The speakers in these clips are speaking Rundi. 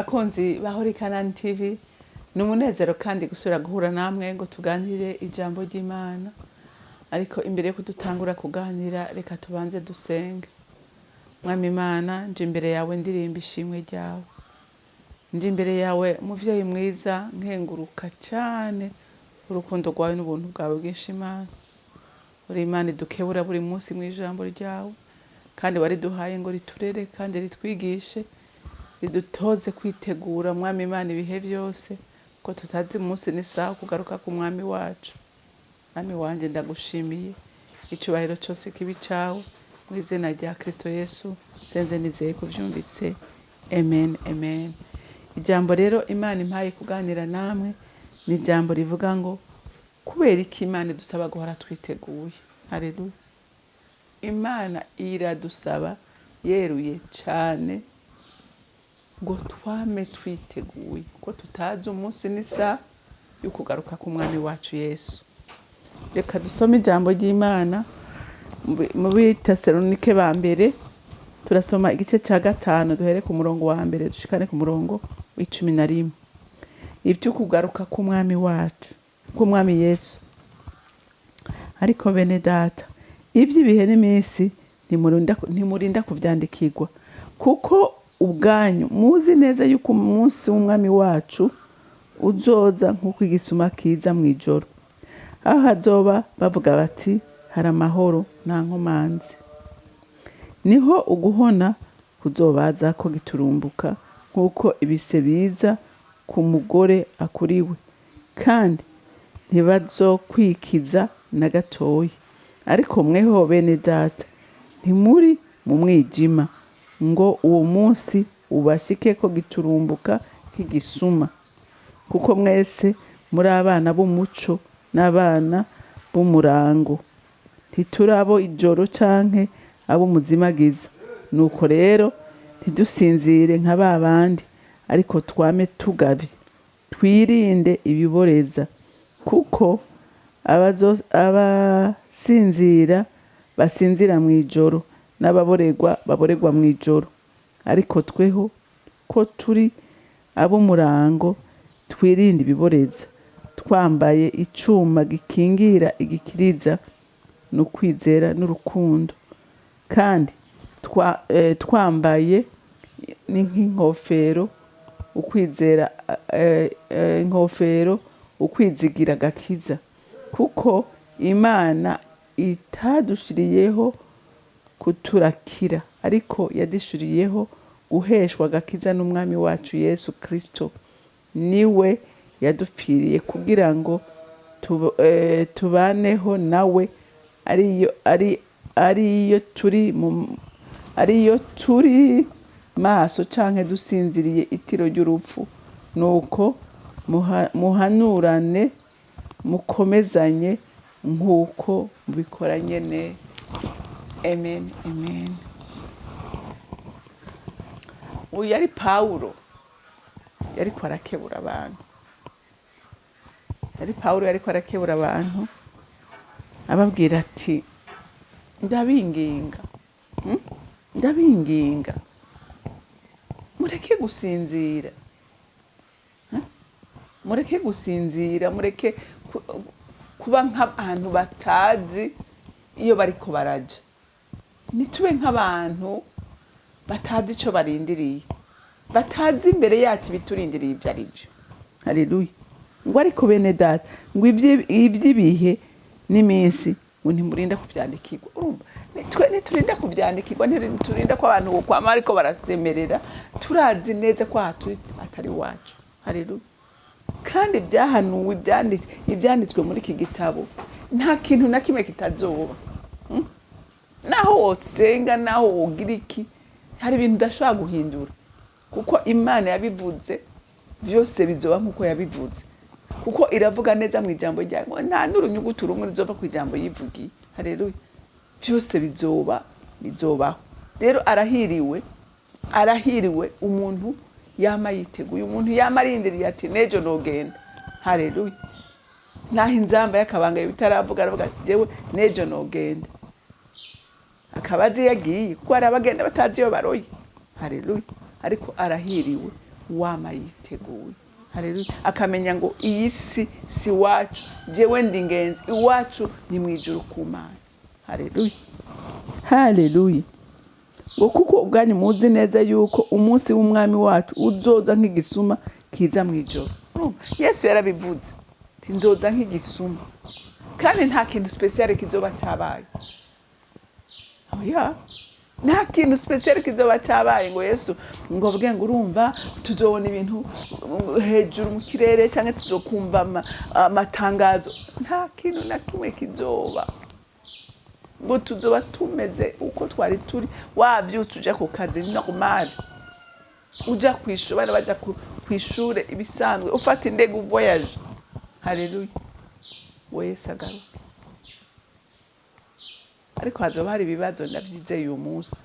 Bakunzi ba Holy Canaan TV, ni umunezero kandi gusubira guhura namwe ngo tuganire ijambo ry'Imana. Ariko imbere yo kudutangura kuganira, reka tubanze dusenge. Mwami Imana, nje imbere yawe ndirimba ishimwe ryawe. Nje imbere yawe muvyeyi mwiza, nkenguruka cyane urukundo rwawe n'ubuntu bwawe bwinshi Imana. Uri Imana idukebura buri munsi mu ijambo ryawe, kandi wariduhaye ngo riturere kandi ritwigishe, ridutoze kwitegura Mwami Imana ibihe byose, ko tutazi umunsi n'isaha kugaruka ku Mwami wacu. Mwami wanje, ndagushimiye, icubahiro cyose kibi cawe, mu izina rya Kristo Yesu senze nizeye kuvyumvise, amen, amen. Ijambo rero Imana impaye kuganira namwe ni ijambo rivuga ngo kubera iki Imana idusaba guhora twiteguye. Haleluya. Imana iradusaba yeruye cane ngo twame twiteguye, ko tutazi umunsi n'isaha yo kugaruka k'Umwami wacu Yesu. Reka dusome ijambo ry'Imana mu Bitesalonike ba mbere, turasoma igice ca 5, duhere ku murongo wa 1 dushikane ku murongo w'11. Ivyo kugaruka k'Umwami wacu, k'Umwami Yesu. Ariko bene data, ivy'ibihe n'iminsi ntimurinda kuvyandikirwa, kuko ubwanyu muzi neza yuko umunsi w'Umwami wacu uzoza nk'uko igisuma kiza mw'ijoro. Aho hazoba bavuga bati hari amahoro nta nkomanzi, niho uguhona kuzobaza ko giturumbuka nk'uko ibise biza ku mugore akuriwe, kandi ntibazokwikiza na gatoyi. Ariko mweho bene data, ntimuri mu mwijima ngo uwo munsi ubashike ko giturumbuka nk'igisuma, kuko mwese muri abana b'umuco n'abana b'umurango, ntiturabo ijoro canke abo muzimagiza. Nuko rero ntidusinzire nka ba bandi, ariko twame tugavye, twirinde ibiboreza, kuko abasinzira basinzira mw'ijoro, n'ababoregwa baboregwa mw'ijoro. Ariko tweho ko turi ab'umurango, twirinde ibiboreza, twambaye icuma gikingira igikiriza n'ukwizera n'urukundo, kandi twambaye nk'inkofero ukwizera, inkofero ukwizigira gakiza, kuko Imana itadushiriyeho kuturakira, ariko yadushiriyeho guheshwa agakiza n'Umwami wacu Yesu Kristo. Niwe yadupfiriye kugira ngo tubaneho nawe, ariyo turi maso canke dusinziriye itiro ry'urupfu. Nuko muhanurane, mukomezanye nk'uko mubikora nyene. Amen, amen. Uyu yari Pawulo, yariko arakebura abantu. Yari Pawulo yariko arakebura abantu, ababwira ati ndabinginga, ndabinginga mureke gusinzira, mureke gusinzira, mureke kuba nk'abantu batazi iyo bariko baraja. Ntitube nk'abantu batazi ico barindiriye, batazi imbere yacu ibiturindiriye ivyo ari vyo. Haleluya. Ngo ariko bene data, ngo ivy'ibihe n'iminsi ngo ntimurinda kuvyandikirwa. Urumva, twe ntiturinda kuvyandikirwa, ntiturinda ko abantu bokwama ariko barasemerera, turazi neza ko aha turi atari iwacu. Haleluya. Kandi ibyahanuwe, ibyanditswe muri iki gitabo, nta kintu na kimwe kitazoba. Naho wosenga, naho wogira iki, hari ibintu udashobora guhindura, kuko Imana yabivuze byose bizoba nk'uko yabivuze, kuko iravuga neza mu ijambo ryayo ngo nta n'urunyuguti rumwe ruzova ku ijambo yivugiye. Haleluya. Byose bizoba, bizobaho. Rero arahiriwe, arahiriwe umuntu yama yiteguye, umuntu yama arindiriye ati nejo nogenda. Haleluya. Naho inzamba y'akabanga bitaravuga, aravuga ati jewe nejo nogenda, akaba azi iyo agiye, kuko hari abagenda batazi iyo baroye. Haleluya. Ariko arahiriwe Wama yiteguye. Haleluya. Akamenya ngo iyi si si iwacu, jewe ndi ingenzi, iwacu ni mu ijuru ku Mana. Haleluya, haleluya. Ngo kuko ubwanyu muzi neza yuko umunsi w'umwami wacu uzoza nk'igisuma kiza mu ijoro. Urumva? Yesu yarabivuze ati nzoza nk'igisuma, kandi nta kintu spécial kizoba cabaye. Oya, nta kintu spécial kizoba cabaye ngo Yesu ngo avuge ngo urumva tuzobona ibintu hejuru mu kirere, cyangwa tuzokumva amatangazo. Nta kintu na kimwe kizoba, ngo tuzoba tumeze uko twari turi. Wavyutse uja ku kazi normal, uja kw'ishure, abana baja kw'ishure ibisanzwe, ufata indege uvoyage. Haleluya. Ngo Yesu agaruke, ariko hazoba hari ibibazo, ndavyizeye. Uyu munsi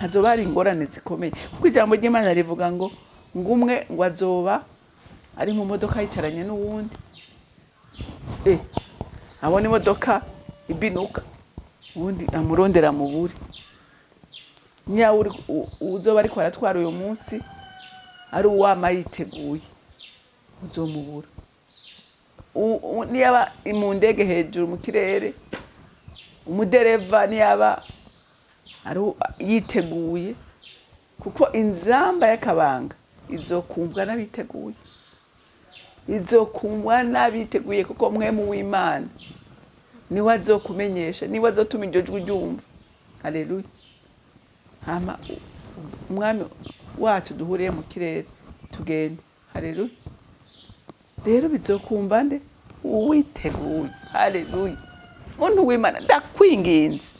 hazoba hari ingorane zikomeye, kuko ijambo ry'Imana rivuga ngo umwe ngo azoba ari mu modoka yicaranye n'uwundi, abona imodoka ibinuka, uwundi amurondera mu buri nyawe. Uzoba ariko aratwara uyu munsi ari uwama yiteguye, uzomubura. Niyaba mu ndege hejuru mu kirere, umudereva niyaba ari yiteguye, kuko inzamba y'akabanga izokumvwa n'abiteguye, izokumvwa n'abiteguye, kuko Mpwemu w'Imana niwe azokumenyesha, niwe azotuma iryo jwi ryumva. Haleluya. Hama umwami wacu duhuriye mu kirere, tugende. Haleluya. Rero bizokumva nde? Uwiteguye. Haleluya. Muntu w'Imana, ndakwinginze.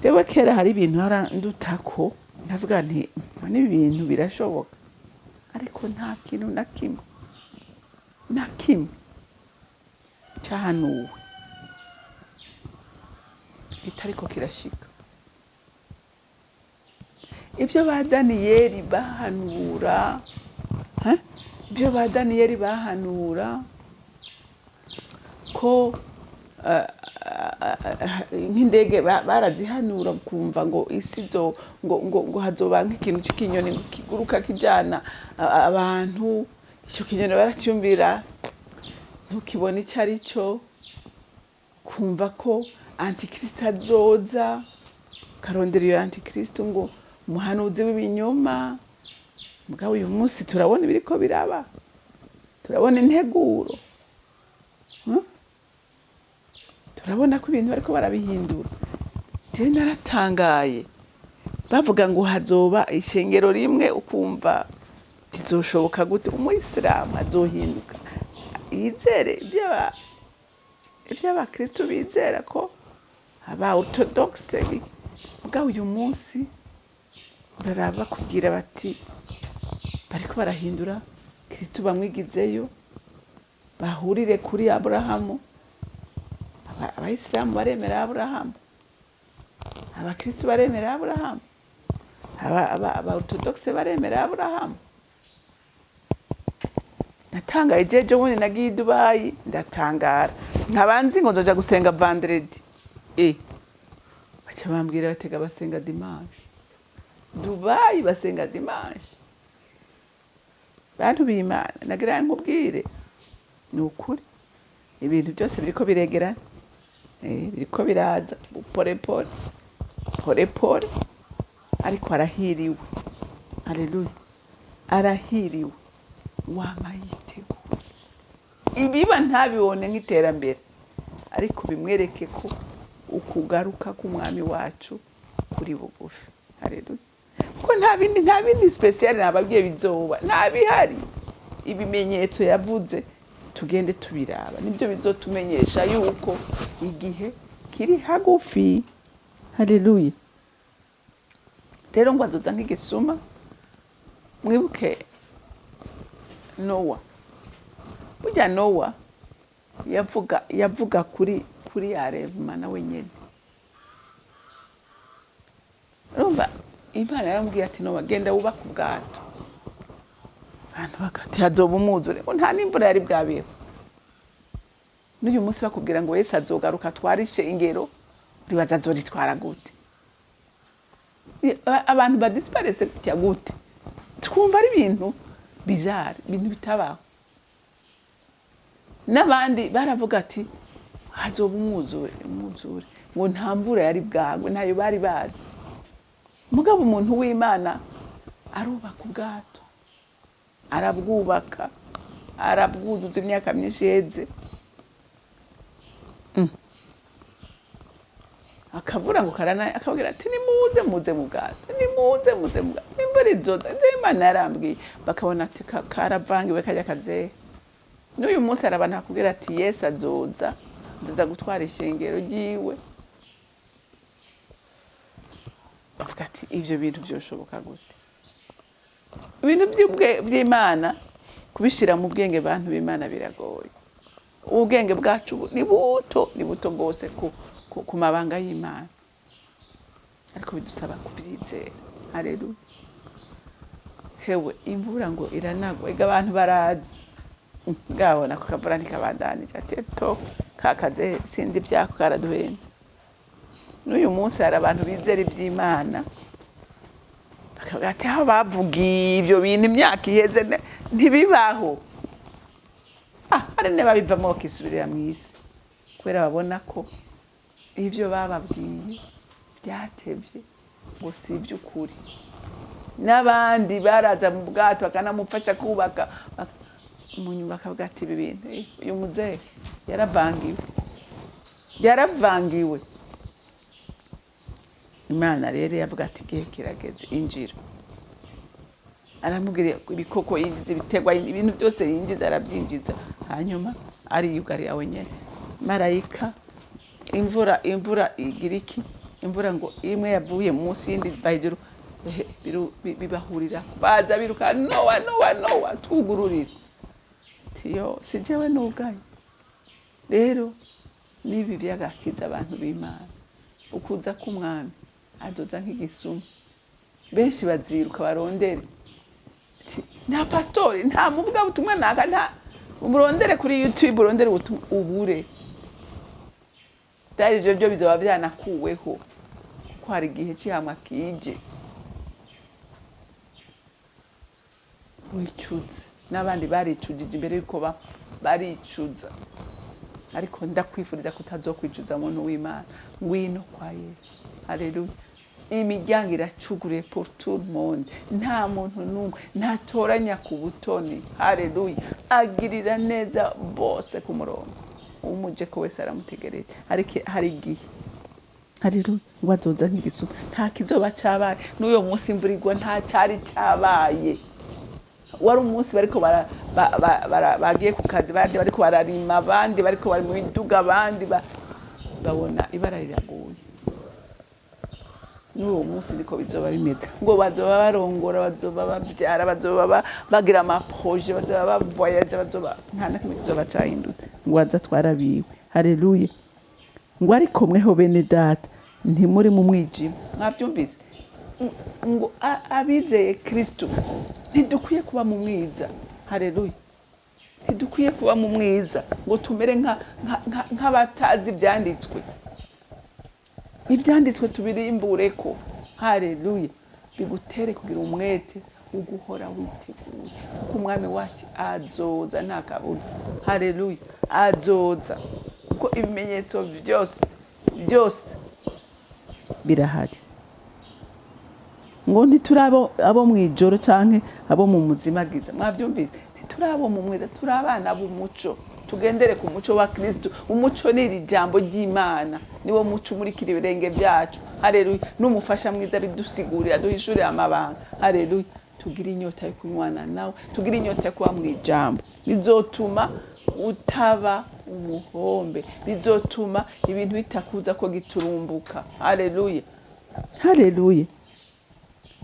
Jewe kera hari ibintu ndutako ndavuga nti none ibi bintu birashoboka, ariko nta kintu na kimwe na kimwe cyahanuwe kitariko kirashika. Ibyo ba Daniyeli bahanura, ha? Ibyo ba Daniyeli bahanura ko nk'indege barazihanura, kumva ngo isi zo ngo hazoba nk'ikintu c'ikinyoni ngo kiguruka kijana abantu. Ico kinyoni baracyumvira, ntukibone ico ari cyo. Kumva ko antikristo azoza, ukarondera iyo antikristo ngo umuhanuzi w'ibinyoma. Mugabo uyu munsi turabona ibiriko biraba, turabona integuro. Turabona ko ibintu bariko barabihindura. Jewe naratangaye, bavuga ngo hazoba ishengero rimwe, ukumva rizoshoboka gute? Umuyisilamu azohinduka yizere ivy'abakristo bizera, ko aba orthodoxe? Mugabo uyu munsi baraba bakubwira bati bariko barahindura Kristo, bamwigizeyo, bahurire kuri Aburahamu. Abayisilamu baremera Aburahamu, abakristo baremera Aburahamu, aba orthodoxe baremera Aburahamu. Natangaye jeje wundi nagiye i Dubayi, ndatangara, nkabanzi ngo nzoja gusenga vendredi, baca bambwira batega basenga dimanche. Dubayi basenga dimanche. Bantu b'Imana, nagira nkubwire, ni ukuri ibintu byose biriko biregerana, biriko biraza pole pole pole pole. Ariko arahiriwe. Haleluya. Arahiriwe wama yiteguye. Ibiba ntabibone nk'iterambere, ariko bimwereke ko ukugaruka k'umwami wacu kuri bugufi. Haleluya. Ko nta bindi spécial nababwiye bizoba, nta bihari. Ibimenyetso yavuze tugende tubiraba, nibyo bizotumenyesha yuko igihe kiri hagufi. Haleluya. Rero ngo azoza nk'igisuma. Mwibuke Nowa. Burya Nowa yavuga kuri enlèvement nawe nyene. Urumva, Imana yaramubwiye ati: "Nowa, genda wubake ubwato." Abantu bakati hazoba umwuzure, ngo nta n'imvura yari bwabeho. N'uyu munsi bakubwira ngo Yesu azogaruka atwarishe ingero, uribaza azoritwara gute? Abantu badisiparese gutya gute? Twumva ari ibintu bizarre, ibintu bitabaho. N'abandi baravuga ati hazoba umwuzure, umwuzure, ngo nta mvura yari bwagwe, ntayo bari bazi. Mugabo umuntu w'Imana arubaka ubwato, arabwubaka, arabwuzuza imyaka myinshi iheze. Akavura ngo karana, akabwira ati nimuze muze mu bwato, nimuze muze mu bwato, imvura izoza, ivyo Imana yarambwiye. Bakabona ati karavangiwe kajya kazehe. N'uyu munsi hari abantu bakubwira ati Yesu azoza, azoza gutwara ishengero ryiwe. Bavuga ati ivyo bintu vyoshoboka gute? Ibintu vy'Imana kubishira mu bwenge bantu b'Imana biragoye. Ubwenge bwacu ni buto, ni buto rwose ku mabanga y'Imana, ariko bidusaba kubyizera. Haleluya. Hewe imvura ngo iranagwa, ega abantu barazi ngabona ko kavura ntikabandanije, ati to kakaze sinzi ivyako karaduhenze. N'uyu munsi hari abantu bizera ivy'Imana bakavuga ati aho bavugiye ivyo bintu imyaka iheze ntibibaho. Hari n'ababivamo bakisubirira mw'isi kubera babona ko ivyo bababwiye byatevye ngo si ivy'ukuri. N'abandi baraza mu bwato bakanamufasha kubaka, munyuma bakavuga ati ibi bintu, uyu muzehe yaravangiwe, yaravangiwe. Imana rero yavuga ati igihe kirageze, injira. Aramubwira ibikoko yinjiza, ibiterwa, ibintu byose yinjiza arabyinjiza, hanyuma ariyugarira wenyine. Marayika, imvura igira iki? Imvura ngo imwe yavuye munsi yindi iva hejuru, bibahurira, baza biruka, Nowa, Nowa, Nowa, twugururire. Tiyo, si jewe nugaye. Rero nibi byagakiza abantu b'Imana, ukuza k'umwami azoza nk'igisuma, benshi baziruka barondere. Nta pastori, nta muvuga butumwa naka, nta umurondere kuri YouTube, urondere ubutumwa ubure. Dari ivyo byo bizoba byanakuweho, kuko hari igihe cy'ihama kije. Wicuze, n'abandi baricujije imbere yuko bapfa, baricuza. Ariko ndakwifuriza kutazokwicuza muntu w'Imana. Ngwino kwa Yesu. Haleluya. Imiryango iracuguriye pour tout le monde. Nta muntu n'umwe ntatoranya ku butoni. Haleluya. Agirira neza bose ku murongo. Umuje ko wese aramutegereje. Ariko hari igihe. Haleluya. Ngo azoza nk'igisuma. Nta kizoba cabaye. N'uyo munsi imvura igwa nta cari cabaye. Wari umunsi bariko bagiye ku kazi, abandi bariko bararima, abandi bariko bari mu miduga, abandi babona ibara riraguye. N'uwo munsi niko bizoba bimeze. Ngo bazoba barongora, bazoba bavyara, bazoba bagira ama projet, bazoba bavoyage, bazoba nta na kimwe kizoba cahindutse. Ngo aza twarabiwe. Haleluya. Ngo ariko mweho bene data ntimuri mu mwijima. Mwavyumvise? Ngo abizeye Kristo ntidukwiye kuba mu mwiza. Haleluya. Ntidukwiye kuba mu mwiza ngo tumere nk'abatazi ivyanditswe. Ivyanditswe tubirimbureko. Haleluya. Bigutere kugira umwete wo guhora witeguye, kuko umwami wacu azoza nta kabuza. Haleluya. Azoza, kuko ibimenyetso byose byose birahari. Ngo ntituri abo mw'ijoro canke abo mu muzimagiza. Mwavyumvise? Ntituri abo mu mwiza, turi abana b'umuco. Tugendere ku muco wa Kristo. Umuco ni iri jambo ry'Imana, niwo muco umurikira ibirenge byacu. Haleluya. N'umufasha mwiza bidusigurira, duhishurira amabanga. Haleluya. Tugire inyota yo kunywana nawe, tugire inyota yo kuba mw'ijambo. Bizotuma utaba umuhombe, bizotuma ibintu bitakuza ko giturumbuka. Haleluya. Haleluya.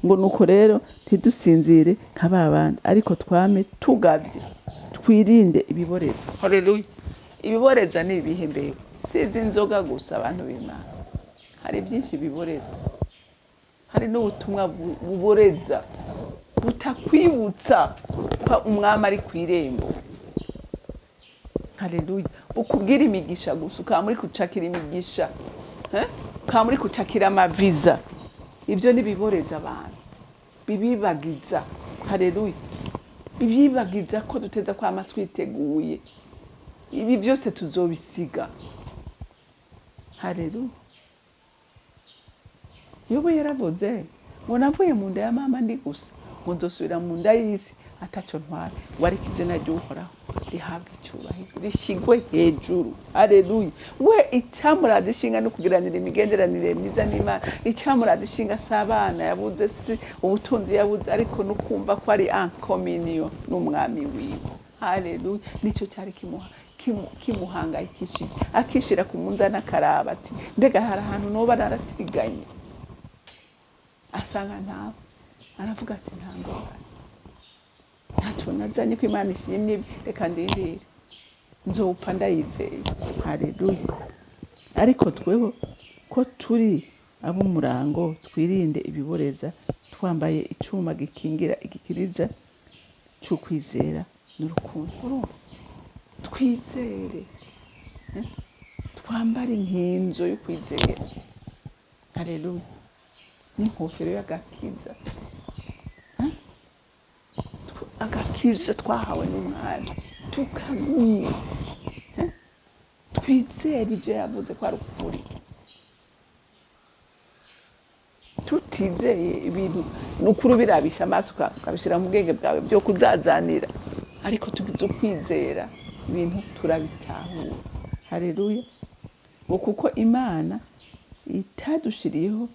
Ngo nuko rero ntidusinzire nka ba bandi, ariko twame tugavye, twirinde ibiboreza. Haleluya. Ibiboreza ni ibihe mbega? Si izi nzoga gusa abantu b'Imana, hari byinshi biboreza. Hari n'ubutumwa buboreza butakwibutsa ko umwami ari ku irembo. Haleluya. Bukubwira imigisha gusa, ukaba muri kucakira imigisha, ukaba muri kucakira amaviza. Ibyo ntibiboreza abantu, bibibagiza. Hareruya! Bibibagiza ko duteza kwama twiteguye. Ibi byose tuzobisiga. Hareruya! Yobu yaravuze ngo navuye mu nda ya mama ndi gusa, ngo nzosubira mu nda y'isi ataco ntwara, ngo ariko izina ry'Uhoraho rihabwe icyubahiro, rishyigwe hejuru. Hareruya! We icyamuraza ishinga no kugiranira imigenderanire myiza n'Imana. Icyamuraza ishinga si abana yabuze, si ubutunzi yabuze, ariko no kumva ko ari en communion n'umwami wiwe. Hareruya! Nicyo cyari kimuhangayikishije, akishira ku munzani akaraba ati mbega hari ahantu noba naratiriganye? Asanga ntawe. Aravuga ati nta ngorane, ntacyo nazanye, ko Imana ishimye ibi, reka ndindire, nzopfa ndayizeye. Hareruya! Ariko tweho ko turi ab'umurango, twirinde ibiboreza, twambaye icyuma gikingira igikiriza cy'ukwizera n'urukundo. Urumva? Twizere, twambare inkinzo yo kwizera. Hareruya! N'inkofero y'agakiza. Agakiza twahawe n'umwami tukagumye. Twizere ibyo yavuze ko ari ukuri. Tutizeye ibintu ni ukuri, ubirabisha amaso, ukabishyira mu bwenge bwawe byo kuzazanira, ariko tugize ukwizera ibintu turabitahura. Hareruya! Ngo kuko Imana itadushiriyeho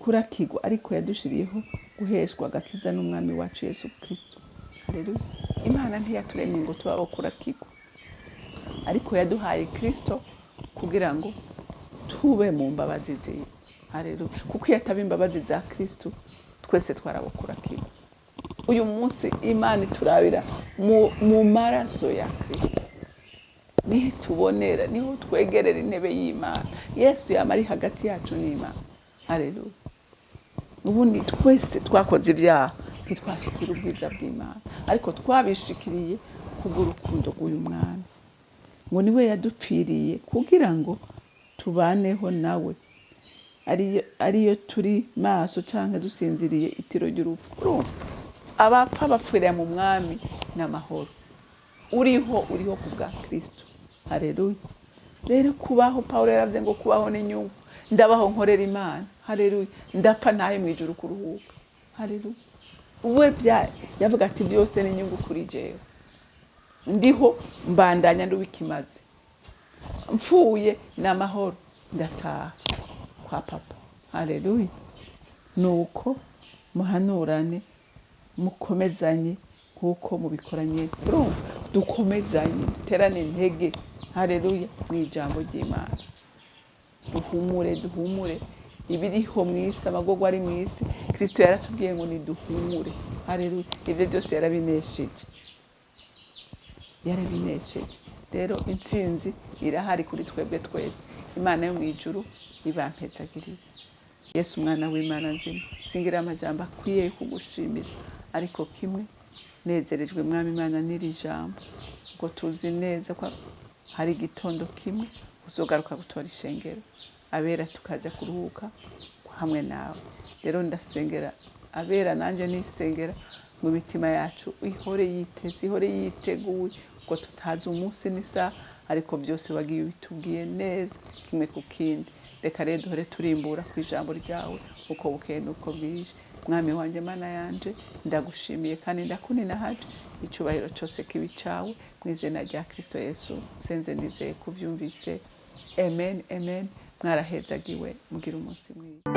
kurakigwa, ariko yadushiriyeho guheshwa agakiza n'umwami wacu Yesu Kristo. Hareruya! Imana ntiyaturemye ngo tube abo kurakigwa, ariko yaduhaye Kristo kugira ngo tube mu mbabazi ziwe. Hareruya! Kuko iyo ataba imbabazi za Kristo, twese twarabukurakigwa. Uyu munsi Imana iturabira mu maraso ya Kristo, niho tubonera, niho twegerera intebe y'Imana. Yesu yama ari hagati yacu n'Imana. Hareruya! Ubundi twese twakoze ibyaha, ntitwashikira ubwiza bw'Imana, ariko twabishikiriye kubw'urukundo rw'uyu mwami, ngo niwe yadupfiriye kugira ngo tubaneho nawe, ariyo turi maso canke dusinziriye itiro ry'urupfu. Urumva? Abapfa bapfira mu mwami n'amahoro. Uriho, uriho ku bwa Kristo. Hareruya! Rero kubaho, Pawulo yaravuze ngo kubaho n'inyungu, ndabaho nkorera Imana. Hareruya! Ndapfa ntahe mu ijuru kuruhuka. Hareruya! We yavuga ati byose ni inyungu kuri jewe, ndiho mbandanya ndubikimaze, mfuye ni amahoro, ndataha kwa papa. Hareruya! Nuko muhanurane, mukomezanye nk'uko mubikoranye. Urumva? Dukomezanye, duterane intege. Hareruya! Mu ijambo ry'Imana duhumure, duhumure ibiriho mu isi, amagorwa ari mu isi. Kristo yaratubwiye ngo niduhumure. Hareruya! Ibyo byose yarabinesheje, yarabinesheje. Rero intsinzi irahari kuri twebwe twese. Imana yo mu ijuru ibampezagirire. Yesu umwana w'Imana nzima, singira amajambo akwiye yo kugushimira, ariko kimwe nezerejwe, mwami Imana, n'iri jambo, ngo tuzi neza ko hari igitondo kimwe uzogaruka gutora ishengero, abera tukaja kuruhuka hamwe nawe. Rero ndasengera abera, nanjye nisengera, ngo imitima yacu ihore yiteze, ihore yiteguye, ngo tutazi umunsi n'isaha, ariko byose wagiye ubitubwiye neza kimwe ku kindi. Reka rero duhore turimbura ku ijambo ryawe uko bukeye n'uko bwije. Mwami wanjye, Mana yanje, ndagushimiye kandi ndakuninahaje. Icyubahiro cyose kibi cyawe, mu izina rya Kristo Yesu nsenze nizeye kubyumvise. Amen, amen. Mwarahezagiwe, mugire umunsi mwiza.